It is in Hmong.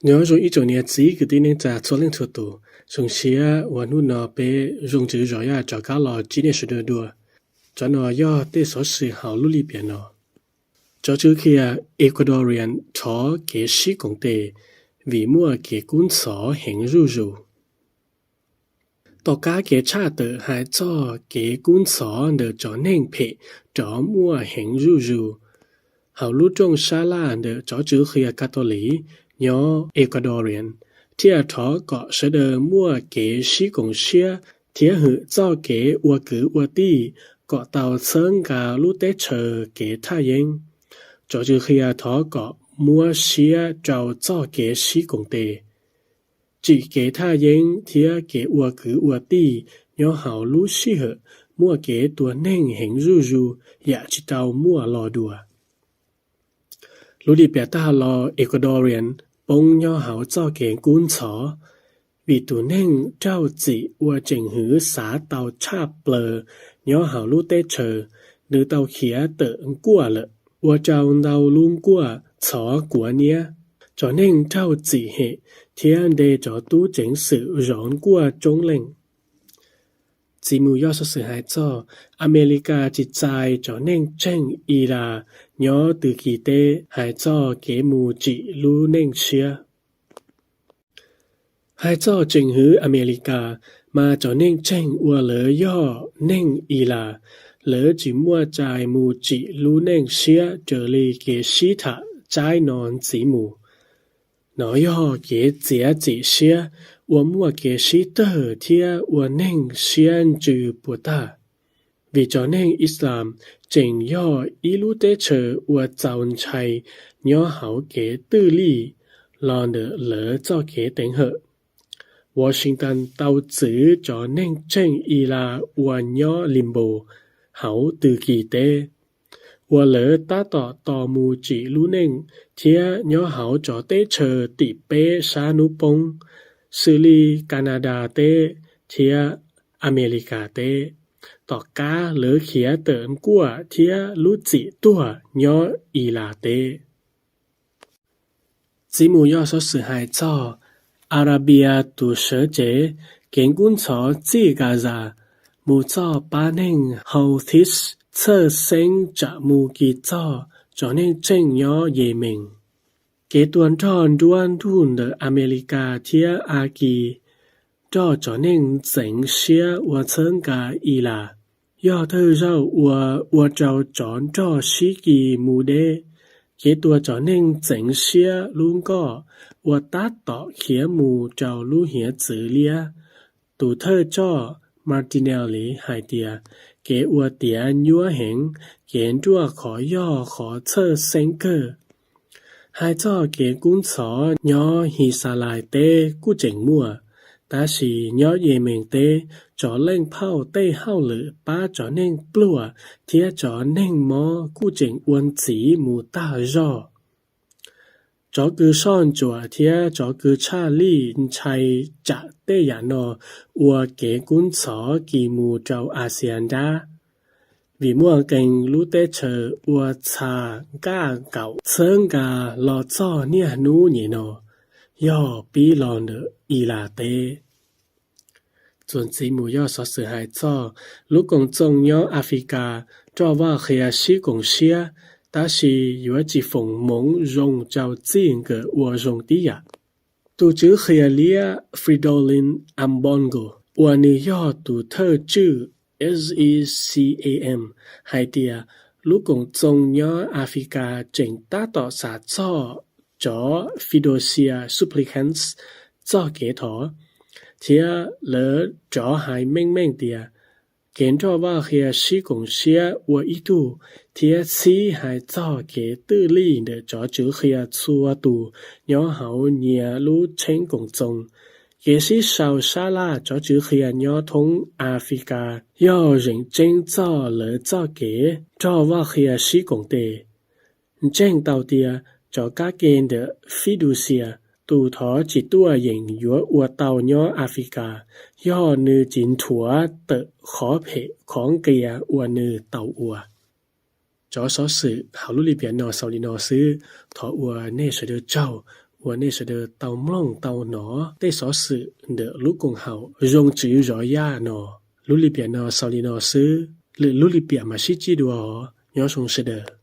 Nyob zoo ib tsoom niam txiv kwv tij neej tsa txhua leej txhua tus, zoo siab uas hnub no peb zoo tswv zos yaj rov qab los ntsib nej sawv daws dua. Cov no yog tej xov xwm hauv lub lim piam no. Tsov tswv qhia Ecuadorian rov kev sib koom tes vim muaj kev kub ntxhov heev zuj zus. Tom qab kev tshaj tawm hais txog kev kub ntxhov ntawm cov neeg phem rov muaj heev zuj zus, hauv lub rooj sab laj ntawm tsov tswv qhia Catholic nyob Ecuadorian thiaj rov kom sawv daws muaj kev sib koom siab thiab hwm txoj kev ua kwv ua tij kom tau txhawb nqa lub teb chaws kev thaj yeeb. Tsov tswv qhia thov kom muab siab rau txoj kev sib koom tes, tsim kev thaj yeeb thiab kev ua kwv ua tij nyob hauv lub sij hawm muaj kev tua neeg heev zuj zus yam tsis tau muaj los dua. Lub lim piam tag los Ecuadorian poob nyob hauv txoj kev kub ntxhov, vim tus neeg raug txim uas tseem hwv xav tau tshaj plaws nyob hauv lub teb chaws, nws tau khiav tawm nkuaj lawm, ua rau ntau lub nkuaj txhov kuav niab. Cov neeg raug txim hem thiab ntes cov tub ceev xwm zov nkuaj coob leej. Txiv mus yog xov xwm hais txog Amelikas tsis txais cov neeg tsheej Ilas nyob Tws Kis teb hais txog kev mus tsim lub neej siab. Hais txog tseem hwv Amelikas, mas cov neeg tsheej uas lawv yog neeg Ilas, lawv tsis muaj cai mus tsim lub neej siab raws li kev sib tham tsaib no ntxiv mus. Nov yog kev txiav txim siab uas muaj kev sib tawg thiab ua neeg siab ntsws puas tag, vim cov neeg Islam tseem yog ib lub teb chaws uas txaus ntshai nyob hauv kev twj lij los ntawm lawv txoj kev teev hawm. Washington tau txwv cov neeg tsheej Ilas uas nyob Limpo hauv Tws Kis teb, uas lawv tab tom tos mus tsim lub neej thiab nyob hauv cov teb chaws tim peb sab hnub poob, xws li Kanadas teb thiab Amelikas teb, tom qab lawv khiav tawm nkuaj thiab lub txim tuag nyob Ilas teb. Txiv mus yog xov xwm hais txog Arabia tus sawv cev kev kub ntxhov txij Gaza mus txog pab neeg Houthis txhawj xeeb tsam mus kis txog cov neeg tsheej nyob Yemees. Kev tua nrog nruab ntug ntawm Amelikas thiab As Kis nrog cov neeg ntxeev siab ua txhawb nqa Ilas, yog thawj zaug uas ua rau tsov nrog sib kis mus deb. Kev tua cov neeg ntxeev siab lub nkoj uas tab tom khiav mus rau lub hiav txwv liab. Tus thawj coj Martinelli hais tias kev ua tiav nyuab heev, kev nruaj qhov yog qhov txhawj xeeb kawg. Hais txog kev kub ntxhov nyob His Xas Lais teb kuj tseem muaj, tab sis nyob Yemees teb cov leej phauj tej hauj lwm pab cov neeg pluag thiab cov neeg mob kuj tseem ua ntxiv mus tag zog. Cov kws soj ntsuam thiab cov kws tshaj lij ntshai tsam tej yam no ua kev kub ntxhov kis mus rau Axias Nrab, vim muaj qee lub teb chaws ua txha nkaj nkaum txhawb nqa los txog niaj hnub nyem no, yog pib los ntawm Ilas teb. Txuas ntxiv mus yog xov xwm hais txog lub koom txoos nyob Africa roj vaj qhia sib koom siab, tab sis yuav tsis foom hmoov zoo rau txij nkawm ua zoo tib yam. Tus tswv qhia liab Fridolin Ambongo uas nws yog tus thawj tswj SECAM hais tias lub koom txoos nyob Africa tseem tab tom xav txog cov Fidosia Supplicans txoj kev thov, thiab lawv rov hais meej meej tias kev nroj vaj qhia sib koom siab ua ib tug thiab txhib hais txog kev twj lij ntawm cov tswv qhia txhua tus nyob hauv nyias lub tsheeb koom txoos. Kev sib sau sab laj cov tswv qhia nyob thoob Africa yog zeem tseeb txog lawv txoj kev nroj vaj qhia sib koom tes. Ntseeg tau tias cov kab ke ntawm Fidusia, tus thov tsis tuaj yeem yuav ua tau nyob Africa yog nws tsis nthuav tawm qhov phem qhov nqias uas nws tau ua. Cov xov xwm hauv lub lim piam no xaus li no xwb. Thov ua nej sawv daws tsaug uas nej sawv daws tau mloog tau hnov tej xov xwm ntawm lub koom haum Zoo Tswv Zov Yaj no. Lub lim piam no xaus li no xwb, lwm lub lim piam mam sib ntsib dua. Nyob zoo sawv daws.